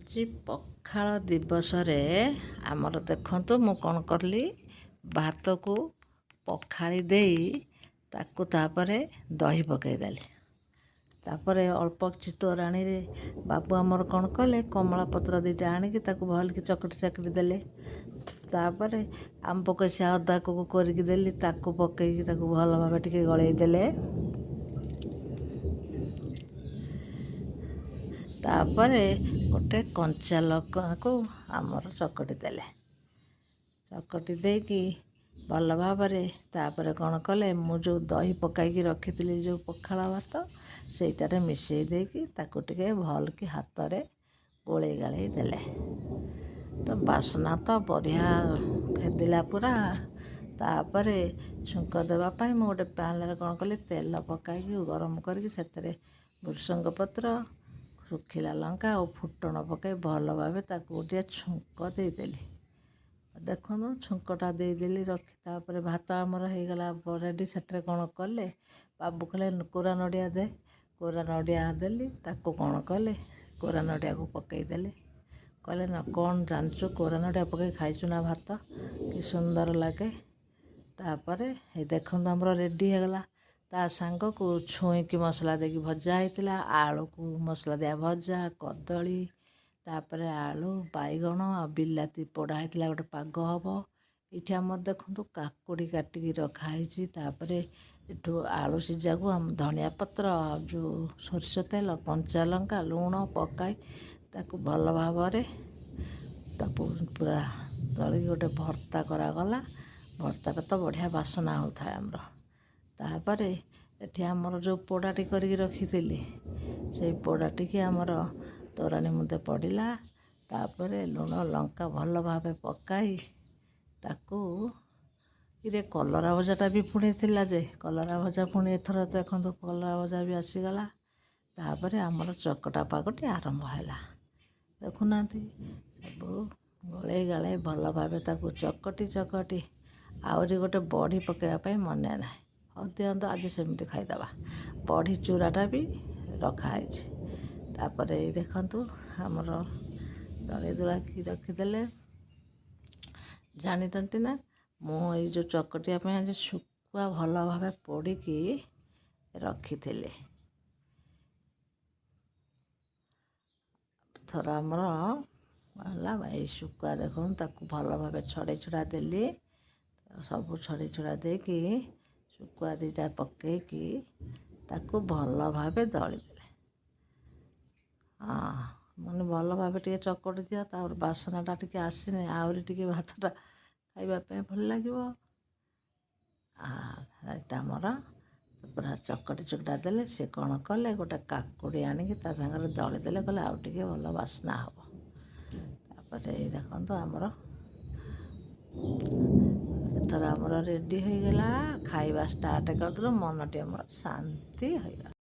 ଆଜି ପଖାଳ ଦିବସରେ ଆମର ଦେଖନ୍ତୁ ମୁଁ କ'ଣ କଲି, ଭାତକୁ ପଖାଳି ଦେଇ ତାକୁ ତାପରେ ଦହି ପକାଇଦେଲି। ତାପରେ ଅଳ୍ପ କିଛି ତୋରାଣୀରେ ବାବୁ ଆମର କ'ଣ କଲେ, କମଳା ପତ୍ର ଦୁଇଟା ଆଣିକି ତାକୁ ଭଲକି ଚକଟି ଚାକଟି ଦେଲେ। ତାପରେ ଆମ୍ବ କଷିଆ ଅଦାକୁ କରିକି ଦେଲି, ତାକୁ ପକାଇକି ତାକୁ ଭଲ ଭାବେ ଟିକେ ଗଳେଇ ଦେଲେ। ତାପରେ ଗୋଟେ କଞ୍ଚା ଲଙ୍କାକୁ ଆମର ଚକଟି ଦେଲେ। ଚକଟି ଦେଇକି ଭଲ ଭାବରେ ତାପରେ କ'ଣ କଲେ, ମୁଁ ଯେଉଁ ଦହି ପକାଇକି ରଖିଥିଲି ଯେଉଁ ପଖାଳ ଭାତ, ସେଇଟାରେ ମିଶାଇ ଦେଇକି ତାକୁ ଟିକେ ଭଲକି ହାତରେ ଗୋଳେଇ ଗାଳେଇ ଦେଲେ। ତ ବାସ୍ନା ତ ବଢ଼ିଆ ଖେଦିଲା ପୁରା। ତାପରେ ଛୁଙ୍କ ଦେବା ପାଇଁ ମୁଁ ଗୋଟେ ପ୍ୟାନ୍ରେ କ'ଣ କଲି, ତେଲ ପକାଇକି ଗରମ କରିକି ସେଥିରେ ଭୃସଙ୍ଗ ପତ୍ର, ଶୁଖିଲା ଲଙ୍କା ଆଉ ଫୁଟଣ ପକାଇ ଭଲ ଭାବେ ତାକୁ ଗୋଟିଏ ଛୁଙ୍କ ଦେଇଦେଲି। ଦେଖନ୍ତୁ, ଛୁଙ୍କଟା ଦେଇଦେଲି ରଖି। ତାପରେ ଭାତ ଆମର ହେଇଗଲା ରେଡ଼ି। ସେଠାରେ କ'ଣ କଲେ, ବାବୁ କହିଲେ କୋରା ନଡ଼ିଆ ଦେ। କୋରା ନଡ଼ିଆ ଦେଲି। ତାକୁ କ'ଣ କଲେ, କୋରା ନଡ଼ିଆକୁ ପକାଇଦେଲେ। କହିଲେ ନା କ'ଣ ଜାଣିଛୁ, କୋରା ନଡ଼ିଆ ପକାଇ ଖାଇଛୁ ନା ଭାତ କି ସୁନ୍ଦର ଲାଗେ। ତାପରେ ଏଇ ଦେଖନ୍ତୁ ଆମର ରେଡ଼ି ହେଇଗଲା। ତା ସାଙ୍ଗକୁ ଛୁଇଁକି ମସଲା ଦେଇକି ଭଜା ହେଇଥିଲା, ଆଳୁକୁ ମସଲା ଦିଆ ଭଜା, କଦଳୀ, ତାପରେ ଆଳୁ, ବାଇଗଣ ଆଉ ବିଲାତି ପୋଡ଼ା ହେଇଥିଲା, ଗୋଟେ ପାଗ ହେବ। ଏଇଠି ଆମର ଦେଖନ୍ତୁ କାକୁଡ଼ି କାଟିକି ରଖାହେଇଛି। ତାପରେ ଏଠୁ ଆଳୁ ସିଝାକୁ ଆମ ଧନିଆ ପତ୍ର ଆଉ ଯେଉଁ ସୋରିଷ ତେଲ, କଞ୍ଚା ଲଙ୍କା, ଲୁଣ ପକାଇ ତାକୁ ଭଲ ଭାବରେ ତାକୁ ପୁରା ଦଳିକି ଗୋଟେ ଭର୍ତ୍ତା କରାଗଲା। ଭର୍ତ୍ତାଟା ତ ବଢ଼ିଆ ବାସନା ହେଉଥାଏ ଆମର। ତାପରେ ଏଠି ଆମର ଯେଉଁ ପୋଡ଼ାଟି କରିକି ରଖିଥିଲି, ସେଇ ପୋଡ଼ାଟିକି ଆମର ତୋରାଣୀ ମୁନ୍ଦେ ପଡ଼ିଲା। ତାପରେ ଲୁଣ ଲଙ୍କା ଭଲ ଭାବେ ପକାଇ ତାକୁ ଇରେ କଲରା ଭଜାଟା ବି ପୁଣି ଥିଲା ଯେ, କଲରା ଭଜା ପୁଣି ଏଥର ଦେଖନ୍ତୁ କଲରା ଭଜା ବି ଆସିଗଲା। ତାପରେ ଆମର ଚକଟା ପାଗଟି ଆରମ୍ଭ ହେଲା। ଦେଖୁନାହାନ୍ତି, ସବୁ ଗୋଳେଇ ଗାଳେଇ ଭଲ ଭାବେ ତାକୁ ଚକଟି ଚକଟି, ଆହୁରି ଗୋଟେ ବଢ଼ି ପକାଇବା ପାଇଁ ମନେ ନାହିଁ। ହଉ ଦିଅନ୍ତୁ, ଆଜି ସେମିତି ଖାଇଦେବା। ବଢ଼ି ଚୁରାଟା ବି ରଖାହେଇଛି। ତାପରେ ଏଇ ଦେଖନ୍ତୁ ଆମର ଦଳି ଦୁଳାକି ରଖିଦେଲେ। ଜାଣିଛନ୍ତି ନା, ମୁଁ ଏଇ ଯେଉଁ ଚକଟିବା ପାଇଁ ଆଜି ଶୁଖୁଆ ଭଲ ଭାବେ ପୋଡ଼ିକି ରଖିଥିଲି। ଥର ଆମର ହେଲା ଏଇ ଶୁଖୁଆ ଦେଖନ୍ତୁ, ତାକୁ ଭଲ ଭାବେ ଛଡ଼େଇ ଛୁଡ଼ା ଦେଲି। ସବୁ ଛଡ଼େଇ ଛୁଡ଼ା ଦେଇକି ଶୁଖୁଆ ଦୁଇଟା ପକାଇକି ତାକୁ ଭଲ ଭାବେ ଦଳିଦେଲେ। ହଁ, ମାନେ ଭଲ ଭାବେ ଟିକେ ଚକଟି ଦିଅ, ତାପରେ ବାସନାଟା ଟିକେ ଆସିନେ ଆହୁରି ଟିକେ ଭାତଟା ଖାଇବା ପାଇଁ ଭଲ ଲାଗିବ। ଆମର ପୁରା ଚକଟି ଚୁକଟା ଦେଲେ। ସେ କ'ଣ କଲେ, ଗୋଟେ କାକୁଡ଼ି ଆଣିକି ତା ସାଙ୍ଗରେ ଦଳିଦେଲେ, କହିଲେ ଆଉ ଟିକେ ଭଲ ବାସ୍ନା ହେବ। ତାପରେ ଏଇ ଦେଖନ୍ତୁ ଆମର ଏଥର ଆମର ରେଡ଼ି ହୋଇଗଲା। ଖାଇବା ଷ୍ଟାର୍ଟ କରିଦେଲୁ, ମନଟି ଆମର ଶାନ୍ତି ହୋଇଗଲା।